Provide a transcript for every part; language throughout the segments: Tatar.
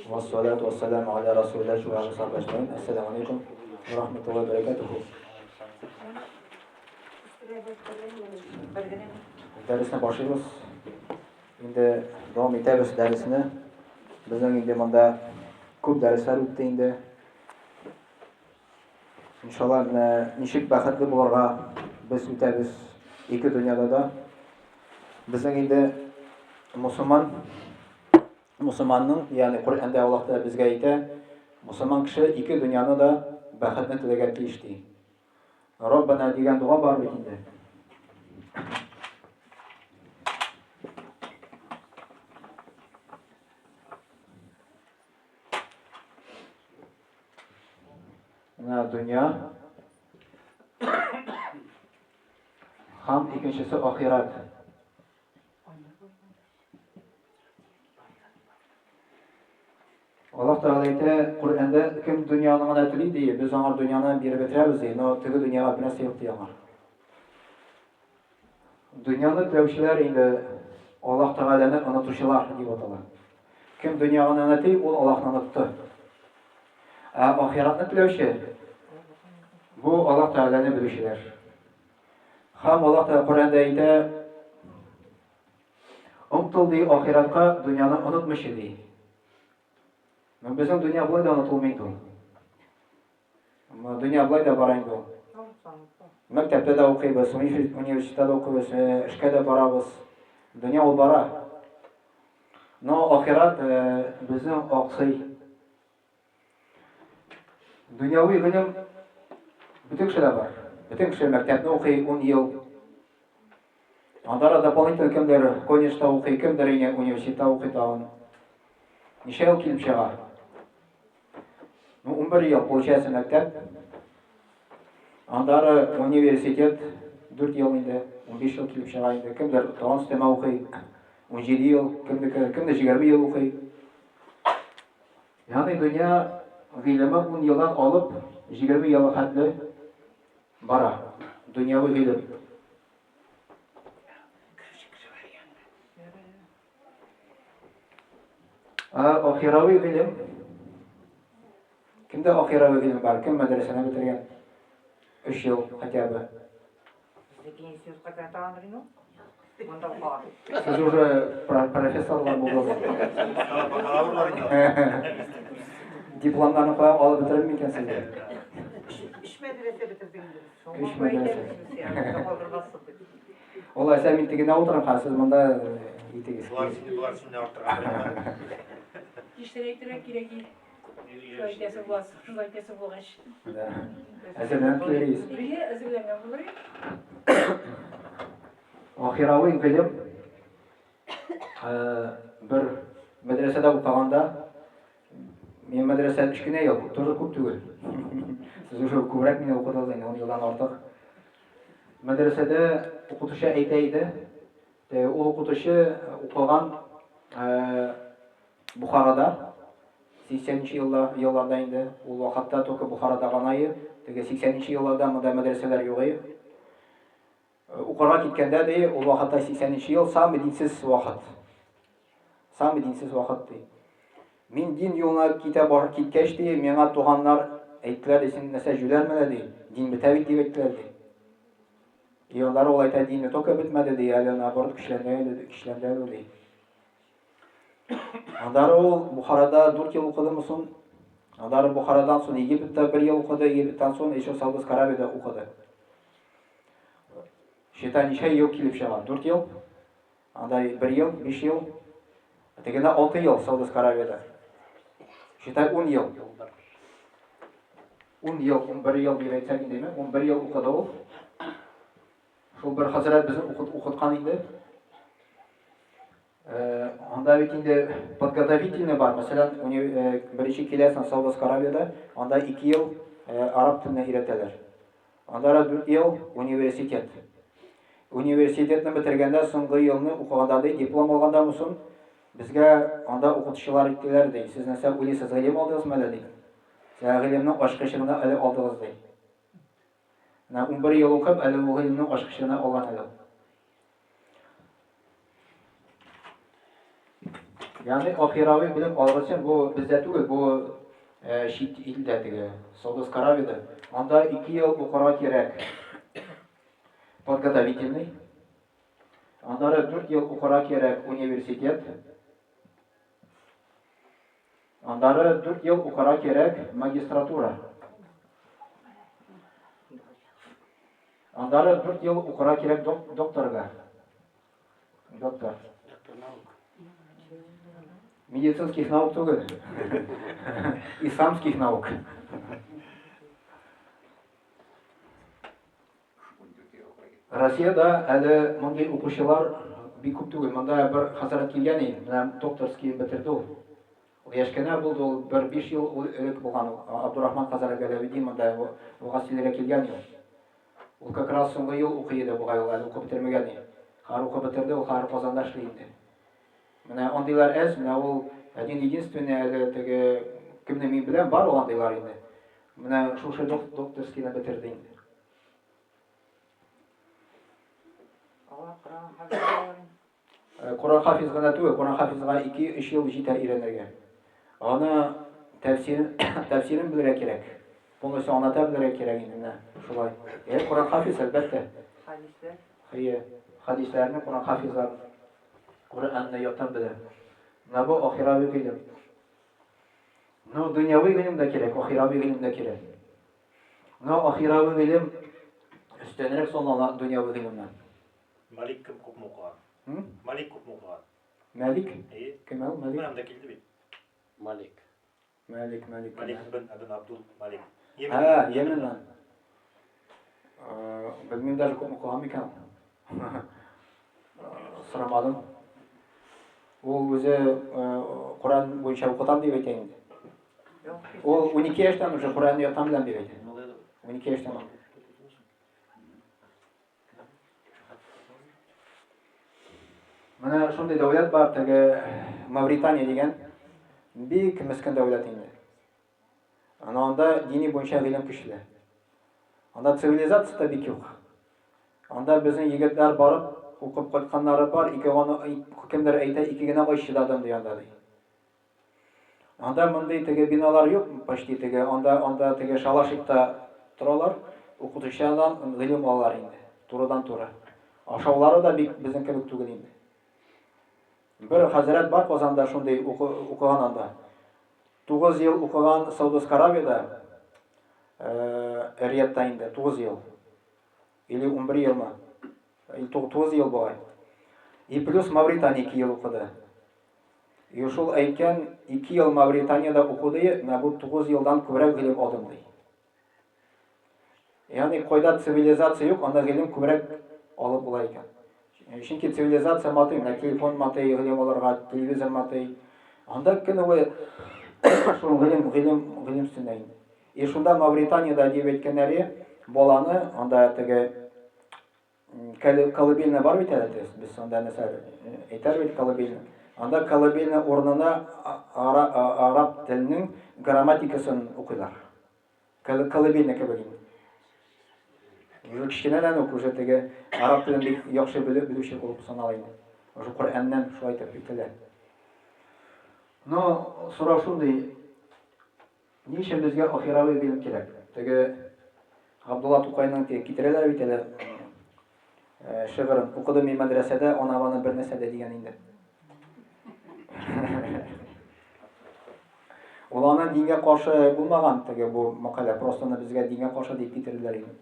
Вассалату вассаламу аля расулиллаһи ва аля сахбиһи әҗмәгыйн. Ассаламу алейкум ва рахматуллаһи ва баракатуху. Дәресне башлыйбыз. Инде дәвам итәбез дәресне. Безнең инде монда күп дәресләр үтте инде. Иншалла, менә ничек бәхетле булырга без үтәбез ике дөньяда да. Безнең инде мусульман мусульманның, ягъни Коръәндә Аллаһ Тәгалә безгә әйтә, мусульман кеше ике дөньяны да бәхетне теләргә тиеш ди. Раббана дигән дога бар бит инде. Менә дөнья һәм икенчесе ахирәт. Аллаһ Тәгалә әйтә, Коръәндә кем дөньяны гына тели ди, без аңа дөньяны биреп бетерәбез ди, но теге дөньяга бернәрсә юк ди аңар. Дөньяны теләүчеләр инде Аллаһ Тәгаләне онытучылар дип атала. Кем дөньяны гына тели, ул Аллаһны онытты. Ә ахиратны теләүче бу Аллаһ Тәгаләне белүчеләр. Һәм Аллаһ Тәгалә Коръәндә әйтә, Омтыл ди ахиратка, дөньяны онытмыйча ди. Ну, безнең дөнья болай да онытылмый инде ул. Дөнья болай да бара инде ул. Мәктәптә дә укыйбыз, университетта да укыйбыз, э, эшкә дә барабыз. Дөнья ул бара. Но ахират э, безнең аксый. Дөньяви гыйлем бөтен кешедә бар. Бөтен кеше мәктәпне укый 10 ел. Анда дополнительно кемдер колледжда укый, кемдер университетта укый тагын. Ничә ел килеп чыга? Ну, 11 ел, получается, мәктәп. Аннары университет 4 ел инде, 15 ел килеп чыга инде. Кемдер тагын өстәмә укый, 17 ел, кемдеке, кемдер 20 ел укый. Ягъни дөнья гыйлеме 10 елдан алып 20 елга хәтле бара. Дөньяви гыйлем. Ә ахирави гыйлем Кемдә ахирави гыйлем бар? Кем мәдрәсәне бетергән? 3 ел хотя бы. Безнеке институтка керә торгандыр инде ул. Монда укыган. Сез уже профессорлар булдыгыз. Бакалаврлар инде. Дипломнарны кая алып бетерер микән сезгә? Өч мәдрәсә бетердек инде без. Өч мәдрәсә. Алайса мин тегендә утырам, хәзер сез монда итегез. Болар сине, болар сине арттырган. Киштән әйтергә кирәк иде. Шулай әйтәсе буласы, шулай әйтәсе булгач. Да. Әзерләнеп килербез. Әйе, әзерләнгән булыр. Ахирави гыйлем бер мәдрәсәдә укыганда мин мәдрәсә өч кенә ел, тоже күп түгел. Сез уже күбрәк мине укыдыгыз инде, 10 елдан артык. Мәдрәсәдә укытучы әйтә иде, ул укытучы укыган Бухарада 80 нче елда, елларда инде, ул вакытта только Бухарада гына иде, теге 80 нче елларда монда мәдрәсәләр юк иде. Укырга киткәндә ди, ул вакытта 80 нче ел самый динсез вакыт. Самый динсез вакыт ди. Мин дин юлына китә бар киткәч ди, миңа туганнар әйттеләр ди, син нәрсә җүләрме дә ди, дин бетә бит дип әйттеләр ди. И аннары ул әйтә, дин не только бетмәде ди, әле наоборот көчләнде әле, көчләнде әле ди. Аннары ул Бухарада 4 ел укыды соң, аннары Бухарадан соң Египетта 1 ел укыды, Египеттан соң еще Саудовской Аравиядә укыды. Считай, ничә ел килеп чыга? 4 ел. Анда 1 ел, 5 ел. Тегендә 6 ел Саудовской Аравиядә. Считай, 10 ел. 10 ел, 11 ел дип әйтсәк инде, 11 ел укыды ул. Шул бер хәзрәт безне укыт, укыткан инде. Э, анда бит инде подготовительный бар. Мәсәлән, э, беренче киләсең Саудовской Аравиядә, анда 2 ел э, араб теленә өйрәтәләр. Анда 4 ел университет. Университетны бетергәндә соңгы елны укыганда ди, диплом алганда соң безгә анда укытучылар әйттеләр ди, сез нәрсә уйлыйсыз, гыйлем алдыгызмы әллә ди. Сез гыйлемнең ачкычын гына әле алдыгыз ди. Менә 11 ел укып, әле ул гыйлемнең ачкычын алган әле. Ягъни ахирави белем алыр өчен бу бездә түгел, бу чит илдә теге Саудовская Аравиядә. Анда 2 ел укырга кирәк. Подготовительный. Аннары 4 ел укырга кирәк университет. Аннары 4 ел укырга кирәк магистратура. Аннары 4 ел укырга кирәк докторга. Доктор. Доктор наук. Медицинских наук түгел. Исламских наук. Россиядә әле мондый укучылар бик күп түгел. Монда бер хәзрәт килгән иде, менә докторский бетерде ул. Ул яшь кенә булды, ул бер 5 ел ул элек булган ул. Абдурахман хәзрәт Галәветдин монда вагаз сөйләргә килгән иде. Ул как раз соңгы ел укый иде бугай, ул әле укып бетермәгән иде. Хәзер укып бетерде, ул хәзер Казанда эшли инде. Менә андыйлар әз, менә ул один единственный әле теге кемне мин беләм, бар ул андыйлар инде. Менә шушы докторскийны бетерде инде. Алар Коран хафиз алар. Коран хафиз гына түгел, Коран хафизга 2-3 ел җитә өйрәнергә. Аны тәфсирен, тәфсирен белергә кирәк. Полностью аңлата белергә кирәк инде менә шулай. Коран хафиз, әлбәттә. Хәдисләр. Хәе, хәдисләрне Коран хафизлар Коръәнне яттан белә. Менә бу ахирави гыйлем. Но дөньяви гыйлем дә кирәк, ахирави гыйлем дә кирәк. Но ахирави гыйлем өстенрәк санала дөньяви гыйлемнән. Малик кем күпме укыган? Малик күпме укыган? Мәлик? Әйе. Кем ул Мәлик? Менә монда килде бит. Малик. Мәлик, Мәлик. Малик ибн Абн Абдул Малик. Һә, Йеменнән. Белмим даже күпме укыган микән. Сорамадым. Ул үзе Коръән буенча укытам дип әйтә инде. Ул 12 яшьтән уже Коръәнне яттан беләм дип әйтә. 12 яшьтән. Менә шундый дәүләт бар, теге Мавритания дигән бик мескен дәүләт инде. Ана анда дини буенча гыйлем көчле. Анда цивилизация да бик юк. Анда безнең егетләр барып укып кайтканнары бар, ике гына кемдер әйтә, ике генә ай чыдадым ди анда ди. Анда мондый теге биналар юк, почти теге, анда анда теге шалашикта торалар, укытучыдан гыйлем алалар инде, турыдан-туры. Ашаулары да бик безнең кебек түгел инде. Бер хәзрәт бар Казанда шундый укыган анда. 9 ел укыган Саудовская Аравиядә, Риядта инде 9 ел. Или 11 елмы? Или 9 ел бугай. И плюс Мавритания 2 ел укыды. И шул әйткән, 2 ел Мавританиядә уку ди, менә бу 9 елдан күбрәк гыйлем алдым ди. Ягъни кайда цивилизация юк, анда гыйлем күбрәк алып була икән. Чөнки цивилизация матый, менә телефон матый, гыйлем алырга, телевизор матый. Анда көне буе шул гыйлем, гыйлем, гыйлем өстендә инде. И шунда Мавританиядә дип әйткәннәре, баланы анда теге колыбельная бар бит әле, без анда нәрсә әйтәр бит колыбельная. Анда колыбельная урынына араб теленең грамматикасын укыйлар. Колыбельная кебек инде. Уже кечкенәдән үк уже теге араб телен бик яхшы белүче булып санала инде. Уже Коръәннән шулай итеп әйтелә. Но сорау шундый, Ни өчен безгә ахирави гыйлем кирәк? Теге Габдулла Тукайның теге китерәләр бит әле шигырен. Укыдым мин мәдрәсәдә, ана-бана бер нәрсә дә дигән инде. Ул аны дингә каршы булмаган теге бу мәкалә, просто аны безгә дингә каршы дип китерделәр инде.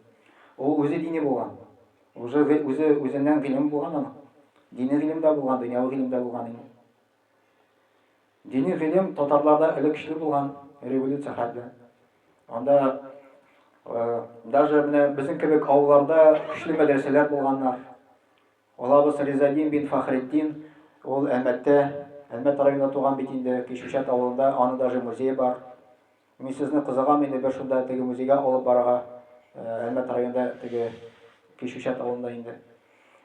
Ул үзе дини булган. Уже үзе үзеннән гыйлем булган аның. Дини гыйлем дә булган, дөньяви гыйлем дә булган инде. Дини гыйлем татарларда элек көчле булган, революция хәтле. Анда даже менә безнең кебек авылларда көчле мәдрәсәләр булганнар. Алабыз Ризадин бин Фахретдин, ул Әлмәттә, Әлмәт районында туган бит инде, Кичүчат авылында, аны даже музее бар. Мин сезне кызыгам инде бер шунда теге музейга алып барырга, Әлмәт районында теге Кичүчат авылында инде.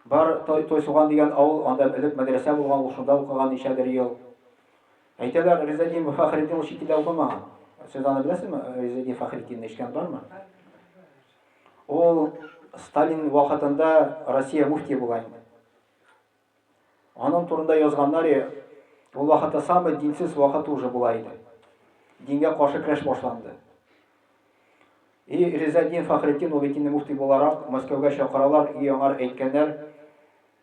Бар Тойсуган дигән авыл, анда элек мәдрәсә булган, ул шунда укыган ничәдер ел. Әйтәләр, Ризадин Фәхретдин ул чит илдә укымаган. Сез аны беләсезме, Ризадин Фәхретдинне ишеткән бармы? Ул Сталин вакытында Россия муфтие була инде. Аның турында язганнар, Ул вакытта самый динсез вакыт уже була иде. Дингә каршы көрәш башланды. И Ризаддин Фахретдин ул бит инде муфти буларак Мәскәүгә чакыралар и аңар әйткәннәр,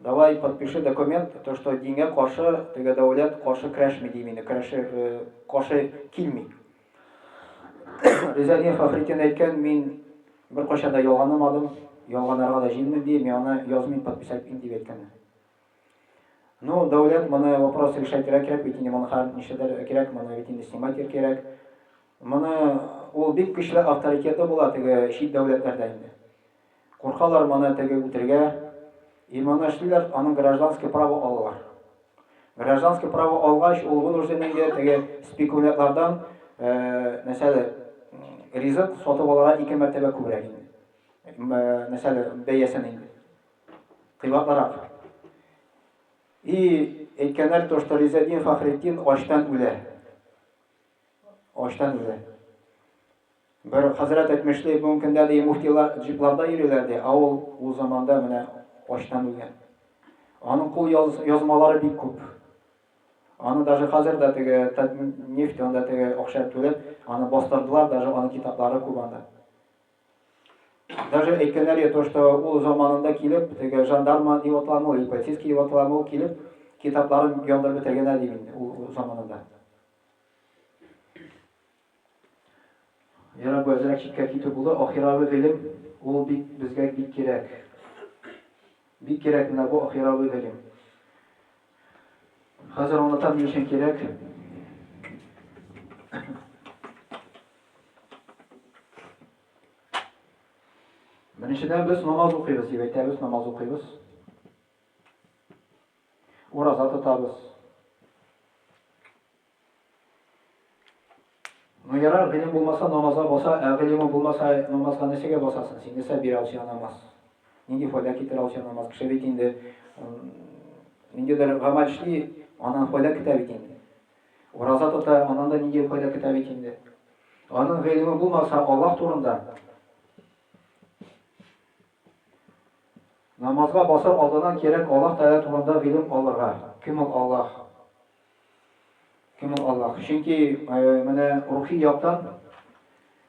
давай подпиши документ, то что дингә каршы теге дәүләт каршы көрәшми дип инде, көрәше каршы килми. Ризаддин Фахретдин әйткән, мин беркайчан да ялганламадым, ялганарга да җыенмыйм ди, мин аны язмыйм, подписать итмим дип әйткән. Ну, дәүләт моны вопрос решать кирәк бит инде, моны хәл нишләтергә кирәк, моны бит инде снимать кирәк. Моны ул бик көчле авторитеты була теге чит дәүләтләрдә инде. Куркалар моны теге үтергә. И моны эшлиләр, аның гражданский право алалар. Гражданский право алгач, ул вынужден инде теге спекулянтлардан нәрсәле ризык сатып алырга ике мәртәбә күбрәк инде. Нәрсәле бәясен инде. Кыйбатлырак. И әйткәннәр то, что Ризадин Фахретдин ачтан үлә. Ачтан үлә. Бер хәзрәт әйтмешли, бүгенге көндә ди муфтилар джипларда йөриләр ди, ә ул ул заманда менә ачтан үлгән. Аның кул язмалары бик күп. Аны даже хәзер дә теге нефть анда теге акча түләп, аны бастырдылар, даже аның китаплары күп анда. Даже әйткәннәр я то, что ул заманында килеп, теге жандарма дип аталамы, или полицейский дип аталамы, ул килеп, китапларын яндырып бетергәннәр дип инде ул заманында. Ярар, бу әзрәк читкә китү булды. Ахирави гыйлем ул бик безгә бик кирәк. Бик кирәк менә бу ахирави гыйлем. Хәзер аңлатам ни өчен кирәк. Беренчедән без намаз укыйбыз дип әйтәбез, намаз укыйбыз. Ураза тотабыз. Ну ярар, гыйлем булмаса намазга баса, ә гыйлеме булмаса намазга нәрсәгә басасың? Син нәрсә бирә алсың намаз? Нинди файда китерә алсың намаз? Кеше бит инде ниндидер гамәл эшли, аннан файда көтә бит инде. Ураза тота, аннан да нинди файда көтә бит инде. Аның гыйлеме булмаса Аллаһ турында, намазга басар алдыннан кирәк Аллаһ Тәгалә турында гыйлем алырга. Кем ул Аллаһ? Кем ул Аллаһ? Чөнки менә рухи яктан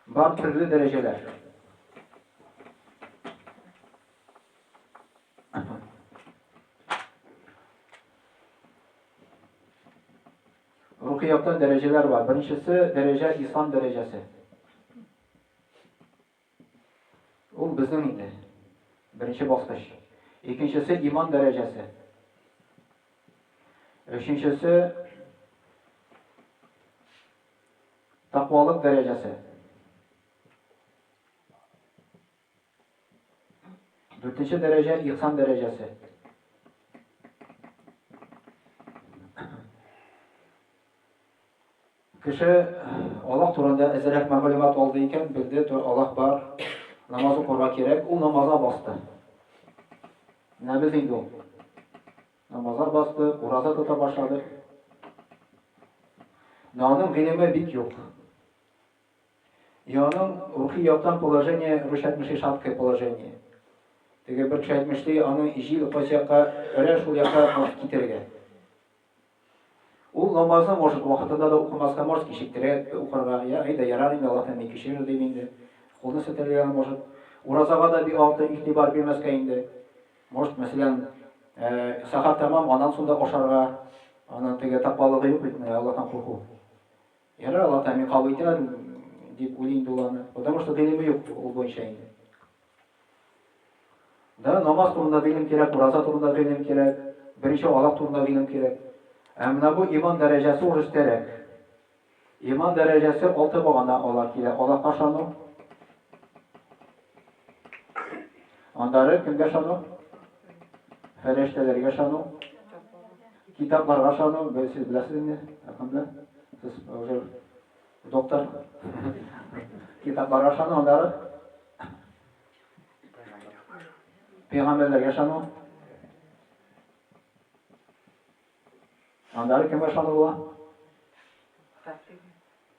бар төрле дәрәҗәләр. Рухи яктан дәрәҗәләр бар. Беренчесе дәрәҗә ислам дәрәҗәсе. Ул безнең инде. Беренче баскыч. Икенчесе иман дәрәҗәсе. Өченчесе тәкъвалык дәрәҗәсе. Дүртенче дәрәҗә ихсан дәрәҗәсе. Кеше Аллаһ турында әзрәк мәгълүмат алды икән, белде, то Аллаһ бар, намаз укырга кирәк, ул намазга басты. Менә без инде ул. Намазга басты, ураза тота башлады. Но аның гыйлеме бик юк. И аның рухи яктан положение, русча әйтмешли, шаткое положение. Теге бер кеше әйтмешли, аның җил кайсы якка өрә, шул якка может китергә. Ул намазны может вакытында да укымаска, может кичектерә укырга. Я, әйдә, ярар инде, Аллаһ мине кичерер дип инде. Кулны селтәргә может. Уразага да бик артык игътибар бирмәскә инде. Может, мәсәлән, сәхәр тәмам, аннан соң да ашарга. Аның теге тәкъвалыгы юк бит, менә Аллаһтан курку. Ярар, Аллаһ Тәгалә кабул итәр дип уйлый инде ул аны. Потому что гыйлеме юк ул буенча инде. Да, намаз турында гыйлем кирәк, ураза турында гыйлем кирәк, беренче Аллаһ турында гыйлем кирәк. Ә менә бу иман дәрәҗәсе ул өстәрәк. Иман дәрәҗәсе алты багана алар килә. Аллаһка ышану. Аннары кемгә ышану? Фәрештәләргә ышану. Китапларга ышану, сез беләсез инде, әлхәмдүлилләһ. Сез уже доктор. Китапларга ышану, аннары пәйгамбәрләргә ышану. Аннары кемгә ышану була?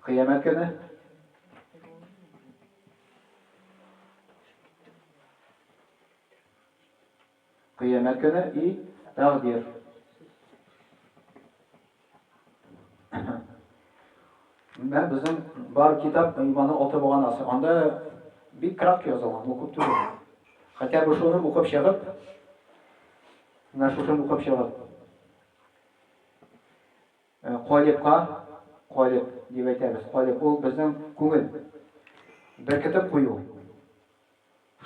Кыямәт көне. Кыямәт көне и тәкъдир. Менә безнең бар китап иманның алты баганасы. Анда бик кратко язылган, ул күп түгел. Хотя бы шуны укып чыгып, менә шушыны укып чыгып, калибка, калиб дип әйтәбез. Калиб ул безнең күңел. Беркетеп кую.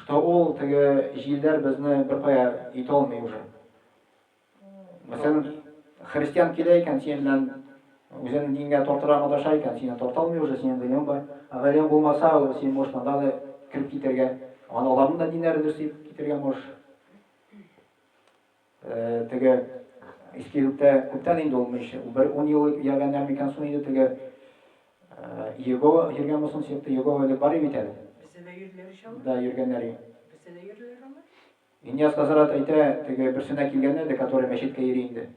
Что ул теге җилләр безне беркая итә алмый уже. Мәсәлән, христиан килә икән, синең белән үзен дингә тартырга маташа икән, сине тарта алмый уже, синең гыйлем бар. Ә гыйлем булмаса, син можешь анда да кереп китәргә. Аны аларның да диннәре дөрес дип китәргә можешь. Э, теге Иске Илектә күптән инде ул мич, бер 10 ел йөргәннәр микән соң инде теге э, Иегова йөргән булсын, секта Иегова элек бар бит әле. Бездә дә йөрделәр ич алар. Да, йөргәннәр. Бездә дә йөрделәр алар. Иньяс хәзрәт әйтә, теге берсенә килгән иде, который мәчеткә йөри инде.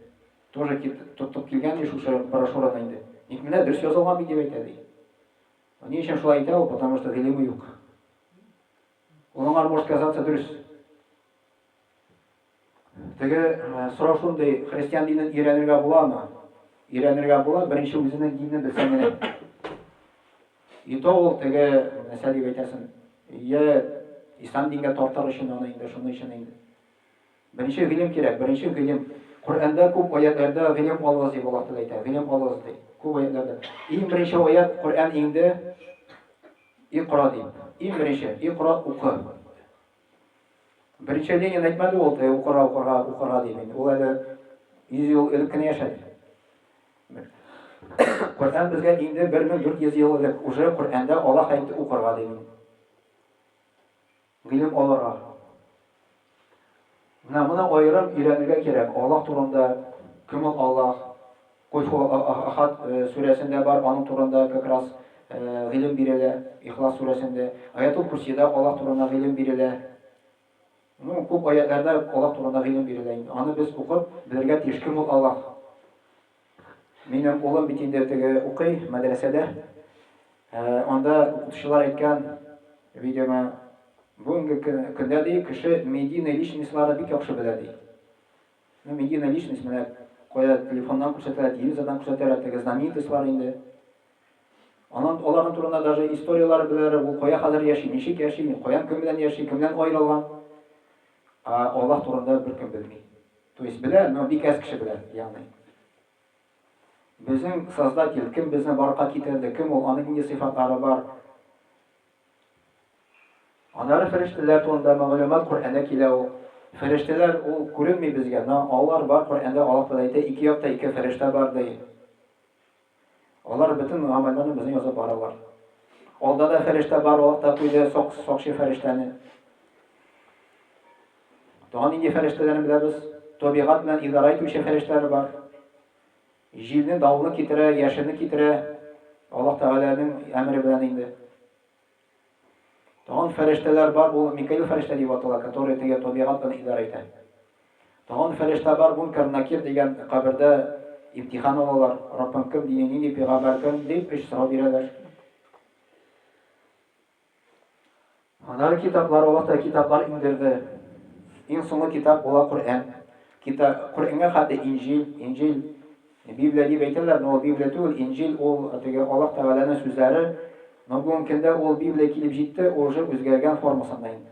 Тоже тотып килгән ди шушы брошюраны инде. Ник менә дөрес язылган бит дип әйтә ди. Ни өчен шулай әйтә ул? Потому что гыйлеме юк. Ул аңар может казаться дөрес. Теге э, сорау шундый, христиан динен өйрәнергә буламы? Өйрәнергә була, беренче үзенең динен белсәң генә. И то ул теге нәрсә дип әйтәсең, я ислам дингә тартыр өчен аны инде, шуның өчен инде. Беренче гыйлем кирәк, беренче гыйлем. Коръәндә күп аятларда гыйлем алыгыз дип Аллаһ Тәгалә әйтә, гыйлем алыгыз ди. Күп аятларда. Иң беренче аят Коръән инде Икра дип. Иң беренче Икра укы. Беренче Ленин әйтмәде ул, укырга, укырга, укырга дип инде. Ул әле 100 ел элек кенә яшәде. Коръән безгә инде 1400 ел элек уже Коръәндә Аллаһ әйтте укырга дип. Гыйлем алырга. Менә моны аерым өйрәнергә кирәк. Аллаһ турында, кем ул Аллаһ? Куль Ахад э, сүрәсендә бар, аның турында как раз э, гыйлем бирелә, Ихлас сүрәсендә. Аятул Курсида Аллаһ турында гыйлем бирелә. Ну, күп аятларда Аллаһ турында гыйлем бирелә инде. Аны без укып белергә тиеш, кем ул Аллаһ. Минем улым бит инде теге укый мәдрәсәдә. Э, анда укытучылар әйткән, видимо, бүгенге көндә ди, кеше медийный личностьларны бик яхшы белә ди. Ну, медийная личность менә кая телефоннан күрсәтәләр, телевизордан күрсәтәләр, теге знаменитостьлар инде. Анан аларның турында даже историяләр беләләр, ул кая хәзер яши, ничек яши, каян кем белән яши, кем белән аерылган. Ә Аллаһ турында беркем белми. То есть белә, но бик әз кеше белә, ягъни. Безнең создатель, кем безне барлыкка китерде, кем ул, аның нинди сыйфатлары бар. Аннары фәрештәләр турында мәгълүмат Коръәндә килә ул. Фәрештәләр ул күренми безгә, но алар бар Коръәндә Аллаһ Тәгалә әйтә, ике якта ике фәрештә бар ди. Алар бөтен гамәлләрне безнең язып баралар. Алда да фәрештә бар, Аллаһ та куйды сак, сакчы фәрештәне. Тагын нинди фәрештәләрне беләбез? Табигать белән идарә итүче фәрештәләр бар. Җилне, давылны китерә, яшенне китерә. Аллаһ Тәгаләнең әмере белән инде. Тагын фәрештәләр бар, ул Микаил фәрештә дип атала, который теге табигать белән идарә итә. Тагын фәрештә бар, Мункар Накир дигән кабердә имтихан алалар. Раббым кем, динең нинди, пәйгамбәр кем дип өч сорау бирәләр. Аннары китаплар, Аллаһ та китаплар иңдерде. Иң соңгы китап була Коръән. Китап Коръәнгә хәтта Инҗил, Инҗил Библия дип әйтәләр, но ул Библия түгел, Инҗил ул теге Аллаһ Тәгаләнең сүзләре. Но бүгенге көндә ул Библия килеп җитте, ул уже үзгәргән формасында инде.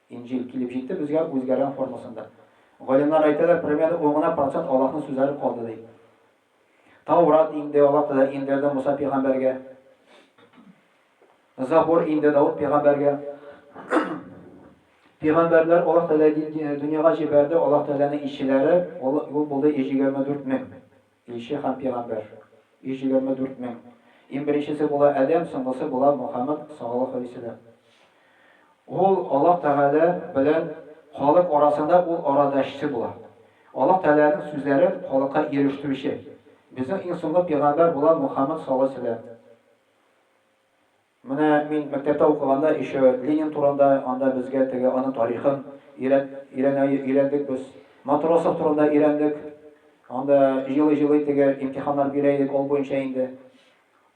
Инҗил килеп җитте безгә үзгәргән формасында. Галимнәр әйтәләр, примерно 10 гына процент Аллаһның сүзләре калды ди. Таурат инде Аллаһ Тәгалә иңдерде Муса пәйгамбәргә. Забур инде Давыт пәйгамбәргә. Пәйгамбәрләр Аллаһ Тәгалә дөньяга җибәрде, Аллаһ Тәгаләнең илчеләре, ул, ул булды 124 мең илче һәм пәйгамбәр. 124 мең. Иң беренчесе була Адәм, соңгысы була Мухаммад саллаллаһу алейһи вәсәлләм. Ул Аллаһ Тәгалә белән халык арасында ул арадашчы була. Аллаһ Тәгаләнең сүзләрен халыкка ирештерүче. Безнең иң соңгы пәйгамбәр була Мухаммад саллаллаһу алейһи вәсәлләм. Менә мин мәктәптә укыганда еще Ленин турында, анда безгә теге аның тарихын өйрәт, өйрәнә, өйрәндек без. Матросов турында өйрәндек. Анда җылый-җылый теге имтиханнар бирә идек ул буенча инде.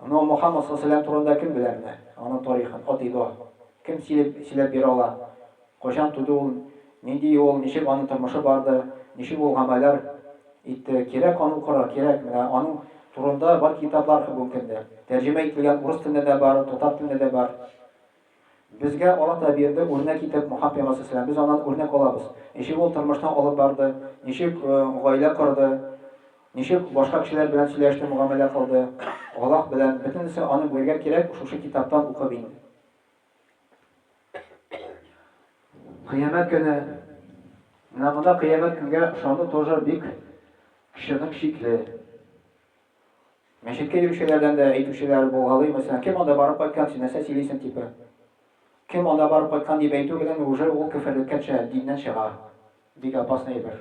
Но Мухаммад саллаллаху турында кем белә менә аның тарихын, от и до. Кем сөйләп, сөйләп бирә ала? Кайчан туды ул, нинди ул, ничек аның тормышы барды, ничек ул гамәлләр итте. Кирәк аны укырга, кирәк. Менә аның турында бар китаплар бүгенге көндә. Тәрҗемә ителгән урыс телендә дә бар, татар телендә дә бар. Безгә Аллаһ Тәгалә бирде үрнәк итеп Мухаммад пәйгамбәр саллаллаһу Без аннан үрнәк алабыз. Ничек ул тормышны алып барды, ничек гаилә корды, ничек башка кешеләр белән сөйләште, мөгамәлә кылды. Аллаһ белән бөтенесе аны белергә кирәк, шушы китаптан укып инде. Кыямәт көне. Менә монда кыямәт көнгә ышану тоже бик кешенең шикле. Мәчеткә йөрүчеләрдән дә әйтүчеләр булгалый, мәсәлән, кем анда барып кайткан, син нәрсә сөйлисең, типа. Кем анда барып кайткан дип әйтү белән уже ул көферлеккә төшә, диннән чыга. Бик опасный әйбер.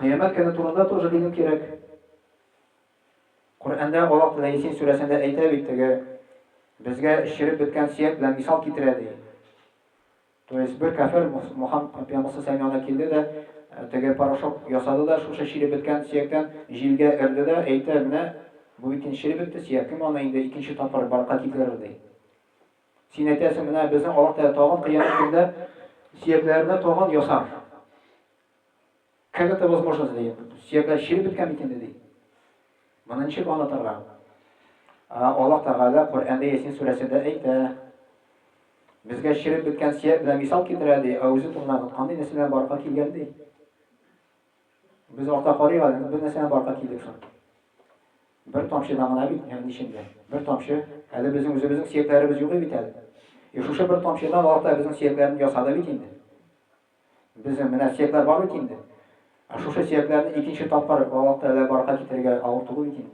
Кыямәт көне турында тоже гыйлем кирәк. Коръәндә Аллаһ Тәгалә Ясин сүрәсендә әйтә бит теге безгә череп беткән сөяк белән мисал китерә ди. То есть бер кафир Мухаммад пәйгамбәр саллаллаһу янына килде дә, теге порошок ясады да, шушы череп беткән сөяктән җилгә өрде дә, әйтә, менә бу бит инде череп бетте сөяк, кем аны инде икенче тапкыр барлыкка китерер, ди. Син әйтәсең, менә безнең Аллаһ Тәгалә тагын кыямәт көндә сөякләрне тагын ясар. Как это возможно, ди? Сөякләр череп беткән бит инде, ди. Моны ничек аңлатырга? Аллаһ Тәгалә Коръәндә Ясин сүрәсендә әйтә, безгә череп беткән сөяк белән мисал китерә, ди, ә үзе турында кандай нәрсә белән барлыкка килгән, ди. Без артта карыйк әле, без нәрсә белән барлыкка килдек соң? Бер тамчыдан гына бит, ягъни эчендә. Бер тамчы. Әле безнең үзебезнең сөякләребез юк бит әле. И шушы бер тамчыдан Аллаһ Тәгалә безнең сөякләрне ясады бит инде. Безнең менә сөякләр бар бит инде. Ә шушы сөякләрне икенче тапкыр Аллаһ Тәгалә барка китерергә авыр түгел бит инде.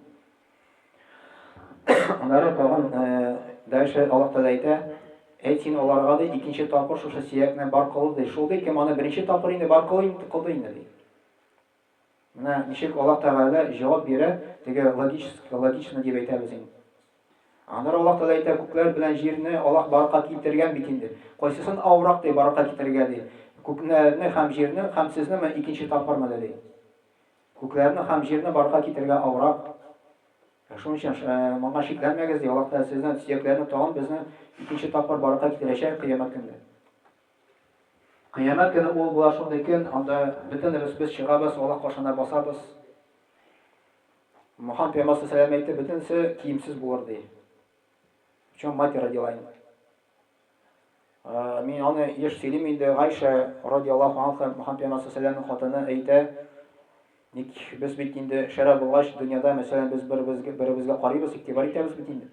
Аннары тагын дальше Аллаһ Тәгалә әйтә, әйт син аларга ди, икенче тапкыр шушы сөякне бар кыл ди. Шул ди, кем аны беренче тапкыр инде бар кылды инде ди. Менә ничек Аллаһ Тәгалә җавап бирә, теге логически, логично дип әйтәбез инде. Аннары Аллаһ Тәгалә әйтә, күкләр белән җирне Аллаһ баракка китергән бит инде. Кайсысын авырак ди баракка китерергә ди. Күкләрне һәм җирне һәм сезнеме икенче тапкырмы ди. Күкләрне һәм җирне баракка китерергә авырак. Шуның өчен моңа шикләнмәгез ди. Аллаһ Тәгалә сезне сөякләрне тагын безне икенче тапкыр баракка китерәчәк кыямәт көндә. Кыямәт көне ул була шундый көн, анда бөтенебез без чыгабыз, Аллаһ каршына басабыз. Мухаммад пәйгамбәр саллаллаһу әйтте, бөтенесе киемсез булыр ди. В чем мать родила инде. Мин аны еш сөйлим инде, Гайша радиаллаһу анха Мухаммад пәйгамбәр саллаллаһу хатыны әйтә, ник без бит инде шәрә булгач, дөньяда, мәсәлән, без беребезгә беребезгә карыйбыз, игътибар итәбез бит инде.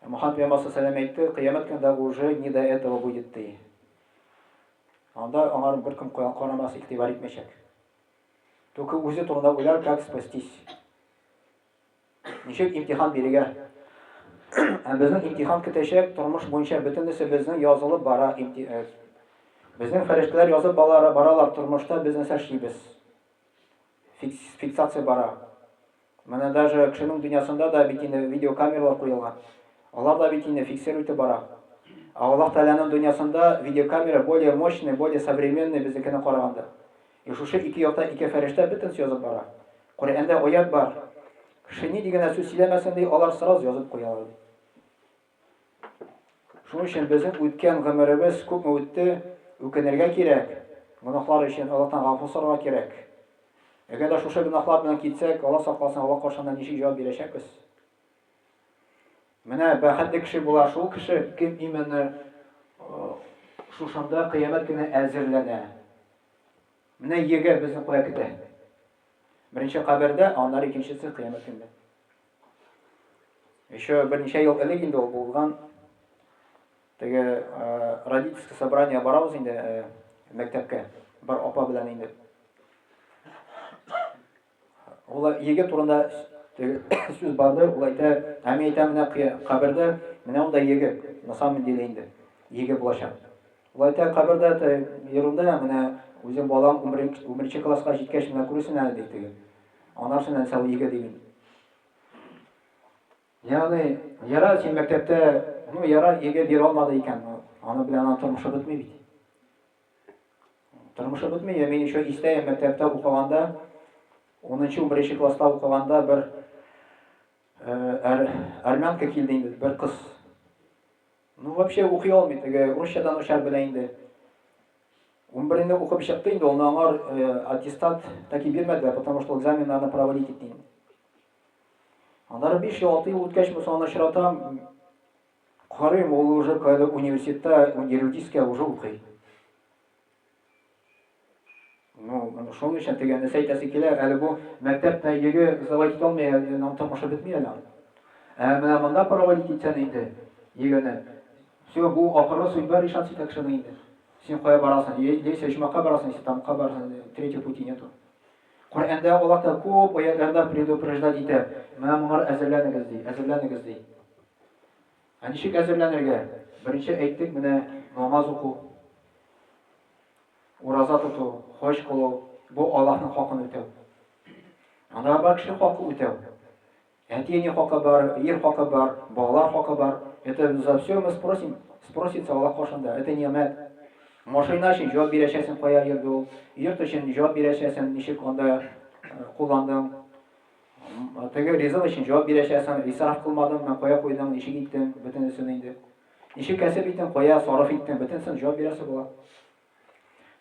Мухаммад пәйгамбәр саллаллаһу әйтте, кыямәт көндә уже не до этого будет ди. Анда аңар беркем карамас, игътибар итмәячәк. Только үзе турында уйлар, как спастись. Ничек имтихан бирергә. Ә безнең имтихан көтәчәк, тормыш буенча бөтенесе безнең язылып бара. Э, безнең фәрештәләр язып баралар тормышта без нәрсә эшлибез. Фиксация бара. Менә даже кешенең дөньясында да бит инде видеокамералар куелган. Алар да бит инде фиксировать итеп бара. Ә Аллаһ Тәгаләнең дөньясында видеокамера более мощный, более современный безнекенә караганда. И шушы ике якта ике фәрештә бөтенесе язып бара. Коръәндә аят бар. Кеше ни дигән сүз сөйләмәсен ди, алар сразу язып куялар ди. Шуның өчен безнең үткән гомеребез күпме үтте, үкенергә кирәк. Гөнаһлар өчен Аллаһтан гафу сорарга кирәк. Әгәр дә шушы гөнаһлар белән китсәк, Аллаһ сакласын, Аллаһ каршында ничек җавап бирәчәкбез? Менә бәхетле кеше була шул кеше, кем именно шушында кыямәт көне әзерләнә. Менә ЕГЭ безне кая көтә? Беренче кабердә, аннары икенчесе кыямәт көндә. Еще берничә ел элек инде ул булган. Теге э, родительский собрание барабыз инде э, мәктәпкә. Бер апа белән инде. Ул егет турында теге сүз барды, ул әйтә, ә мин әйтәм, менә кабердә, менә анда егет, на самом деле инде егет булачак. Ул әйтә, кабердә это ерунда, менә үзең балаң 11 класска җиткәч, менә күрерсең әле ди теге. Анарсың нәрсә ул егет диген. Ягъни, ярар, син мәктәптә, ну, ярар, егет бирә алмады икән, аны белән аның тормышы бетми бит. Тормышы бетми. Я мин еще истә, мәктәптә укыганда, 10-11 класста укыганда бер армянка килде инде, бер кыз. Ну, вообще укый алмый, теге русчадан начар белә инде. 11-не укып чыкты инде, ул аңар аттестат таки бирмәделәр, потому что экзаменнарны провалить итте инде. Аннары 5 ел, 6 ел үткәч, мин аны очратам, карыйм, ул уже кайда университетта, юридическая уже укый. Ну, шуның өчен теге нәрсә әйтәсе килә, әле бу мәктәптә йөге сдавать итә алмый, әле аның тормышы бетми әле аның. Ә менә монда проводить итсән инде йөгене, все, бу ахыргы судьба решаться итә кешенең инде. Син кая барасың? Яисә оҗмахка барасың, яисә тамакка барасың, третьего пути нету. Коръәндә Аллаһ та күп аятларда предупреждать итә. Менә моңар әзерләнегез ди, әзерләнегез ди. Ә ничек әзерләнергә? Беренче әйттек, менә намаз уку, ураза тоту, хаҗ кылу, бу Аллаһның хакын үтәү. Анда бар кеше хакы үтәү. Әти-әни хакы бар, ир хакы бар, балалар хакы бар. Это за все мы спросим, спросится Аллаһ каршында. Это ни'мәт. Машина өчен җавап бирәчәсең, кая йөрде ул. Йорт өчен җавап бирәчәсең, ничек анда э, кулландың. Теге ризык өчен җавап бирәчәсең, исраф кылмадыңмы, кая куйдың, ничек иттең, бөтенесен инде. Ничек кәсеп иттең, кая сарыф иттең, бөтенесен җавап бирәсе була.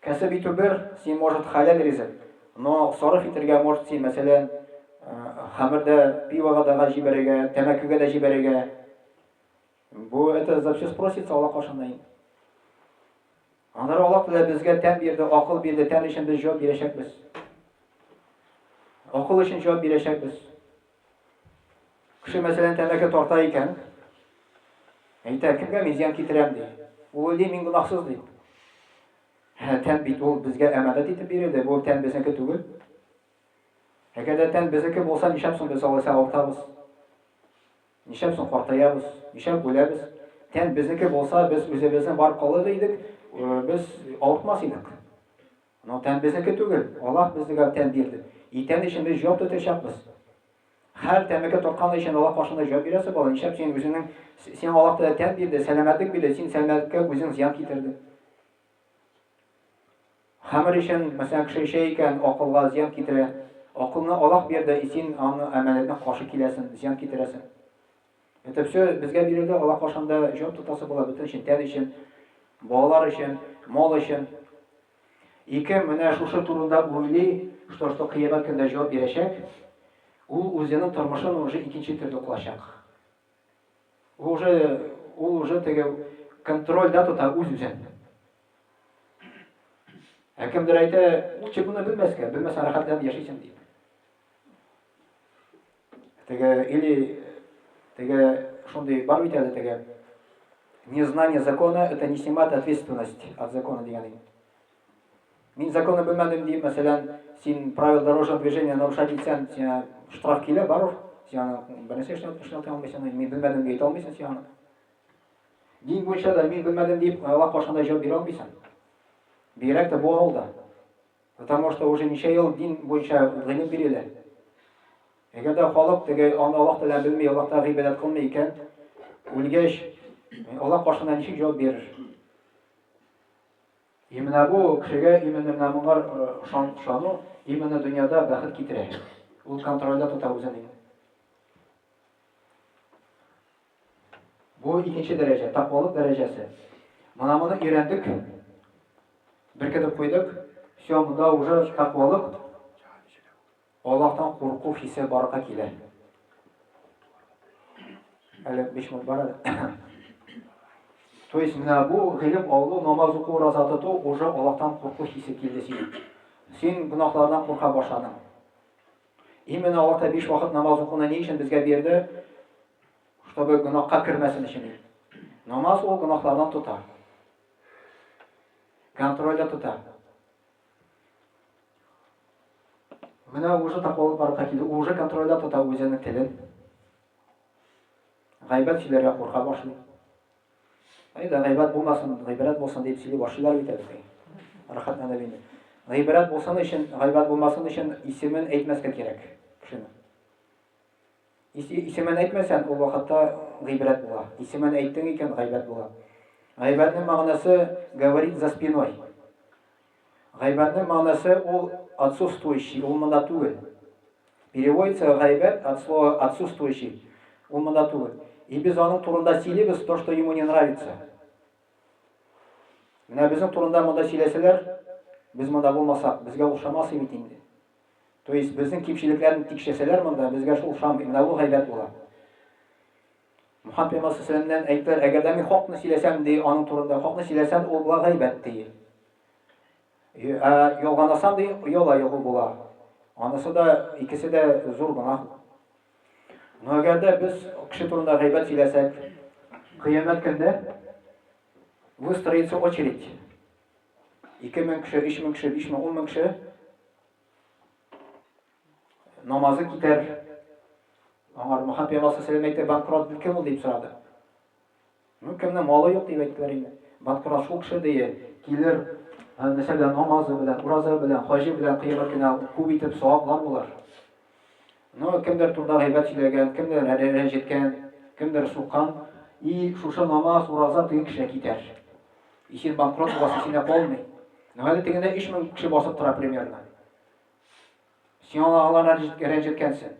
Кәсеп итү бер, син может хәләл ризык, но сарыф итергә может син, мәсәлән, хәмер дә, пивога да җибәрергә, тәмәкегә дә җибәрергә. Бу это за все спросится Аллаһ каршында инде. Аннары Аллаһ Тәгалә безгә тән бирде, акыл бирде, тән өчен без җавап бирәчәкбез. Акыл өчен җавап бирәчәкбез. Кеше, мәсәлән, тәмәке тарта икән, әйтә, кемгә мин зыян китерәм, ди. Ул уйлый, мин гөнаһсыз, ди. Ә тән бит ул безгә әманәт итеп бирелде, бу тән безнеке түгел. Әгәр дә тән безнеке булса, нишләп соң без алайса авыртабыз? Нишләп соң картаябыз? Нишләп үләбез? Тән безнеке булса, без үзебезнең барып калыр идек, э, без авыртмас идек. Но тән безнеке түгел. Аллаһ безгә тән бирде. И тән өчен без җавап тотачакбыз. Һәр тәмәке тарткан өчен Аллаһ каршында җавап бирәсе бала. Нишләп син үзеңнең сиңа Аллаһ Тәгалә тән бирде, сәламәтлек бирде, син сәламәтлеккә үзең зыян китердең. Хәмер өчен, мәсәлән, кеше эчә икән, акылга зыян китерә. Акылны Аллаһ бирде, и син аны әманәтне каршы киләсен, зыян китерәсең. Это все безгә бирелде, Аллаһ каршында җавап тотасы була бөтен өчен, тән өчен, балалар өчен, мал өчен. Ике менә шушы турында уйлый, что что кыямәт көндә җавап бирәчәк, ул үзенең тормышын уже икенче төрле кылачак. Ул уже, ул уже теге контрольдә тота үз-үзен. Ә кемдер әйтә, лучше моны белмәскә, белмәсәң рәхәтләнеп яшисең дип. Теге или теге шундый бар бит әле теге незнание закона это не снимает ответственность от закона дигән инде. Мин законны белмәдем дип, мәсәлән, син правила дорожного движения нарушать итсәң, сиңа штраф килә, барыбер. Син аны бернәрсә эшләтә алмыйсың, мин белмәдем дип әйтә алмыйсың син аны. Дин буенча да мин белмәдем дип Аллаһ каршында җавап бирә алмыйсың. Бигрәк тә бу авылда. Потому что уже ничә ел дин буенча гыйлем бирелә. Әгәр дә халык теге аны Аллаһ Тәгалә белми, Аллаһ Тәгалә гыйбадәт кылмый икән, үлгәч, Аллаһ каршында ничек җавап бирер? Именно бу кешегә именно менә моңар ышану именно дөньяда бәхет китерә. Ул контрольдә тота үзен инде. Бу икенче дәрәҗә, тәкъвалык дәрәҗәсе. Менә моны өйрәндек, беркетеп куйдык. Все, монда уже тәкъвалык Аллаһтан курку хисе барлыкка килә. Әле 5 минут бар әле. То есть менә бу гыйлем алу, намаз уку, ураза тоту уже Аллаһтан курку хисе килде синең. Син гөнаһлардан курка башладың. Именно Аллаһ та 5 вакыт намаз укуны ни өчен безгә бирде? Чтобы гөнаһка кермәсен өчен. Намаз ул гөнаһлардан тота. Контрольдә тота. Менә уже тәкъвалык барлыкка килде. Ул уже контрольдә тота үзенең телен. Гайбәт сөйләргә курка башлый. Әйдә, гайбәт булмасын, гыйбрәт булсын дип сөйли башлыйлар бит әле. Рәхәтләнеп инде. Гыйбрәт булсын өчен, гайбәт булмасын өчен исемен әйтмәскә кирәк кешенең. Исемен әйтмәсәң, ул вакытта гыйбрәт була. Исемен әйттең икән, гайбәт була. Гайбәтнең мәгънәсе говорит за спиной. Гайбәтнең мәгънәсе ул отсутствующий, ул монда түгел. Переводится гайбәт от слова отсутствующий. Ул монда түгел. И без аның турында сөйлибез то, что ему не нравится. Менә безнең турында монда сөйләсәләр, без монда булмасак, безгә охшамас бит инде. То есть безнең кимчелекләрне тикшерсәләр монда, безгә шул шам, менә ул гайбәт була. Мөхәммәд пәйгамбәр саллаллаху әйттеләр, әгәр дә мин хакны сөйләсәм, ди, аның турында хакны сөйләсәм, ул була гайбәт, ди. Ә ялганласам, ди, яла ягу була. Анысы да, икесе дә зур гөнаһ. Но әгәр дә без кеше турында гайбәт сөйләсәк, кыямәт көндә выстроится очередь. 2000 кеше, 3000 кеше, 5000, 10000 кеше намазы китәр. Аңар Мөхәммәд пәйгамбәр саллаллаху әйтте, банкрот кем ул дип сорады. Ну, кемнең малы юк дип әйттеләр инде. Банкрот шул кеше дие, килер, нәрсә белән намазы белән, ураза белән, хаҗи белән кыямәт көнә күп итеп саваплар булыр. Ну, кемдер турында гайбәт сөйләгән, кемдер рәнҗеткән, кемдер суккан, и шушы намаз, ураза теге кешегә китәр. И син банкрот буласың, синдә калмый. Ну, әле тегендә 3000 кеше басып тора примерно. Син аларны рәнҗеткәнсең.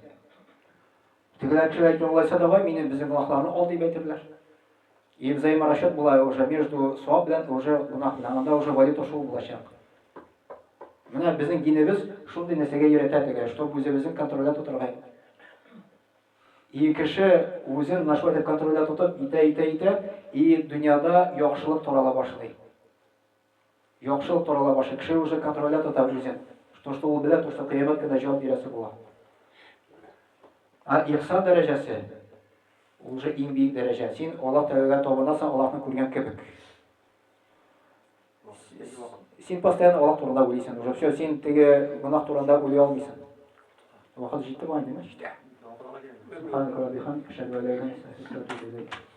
Тегеләр кешеләр әйтә, алайса давай мине безнең гөнаһларны ал дип әйтерләр. И взаиморасчет була уже между савап белән уже гөнаһ белән. Анда уже валюта шул булачак. Менә безнең динебез шундый нәрсәгә өйрәтә теге, чтобы үзебезне контрольдә тотырга. И кеше үзен менә шулай итеп контрольдә тотып, итә, итә, итә, и дөньяда яхшылык тарала башлый. Яхшылык тарала башлый. Кеше уже контрольдә тота үзен. То, что ул белә, то, что кыямәт көндә җавап бирәсе була. Ә ихсан дәрәҗәсе ул уже иң биек дәрәҗә. Син Аллаһ Тәгаләгә табынасың, Аллаһны күргән кебек. Син постоянно Аллаһ турында уйлыйсың. Уже все, син теге гөнаһ турында уйлый алмыйсың. Вакыт җитте бугай, димме? Җитә. Субханaka ва бихамдика, ашһаду ан ла илаһа илля анта, астагфирука ва атубу илейк.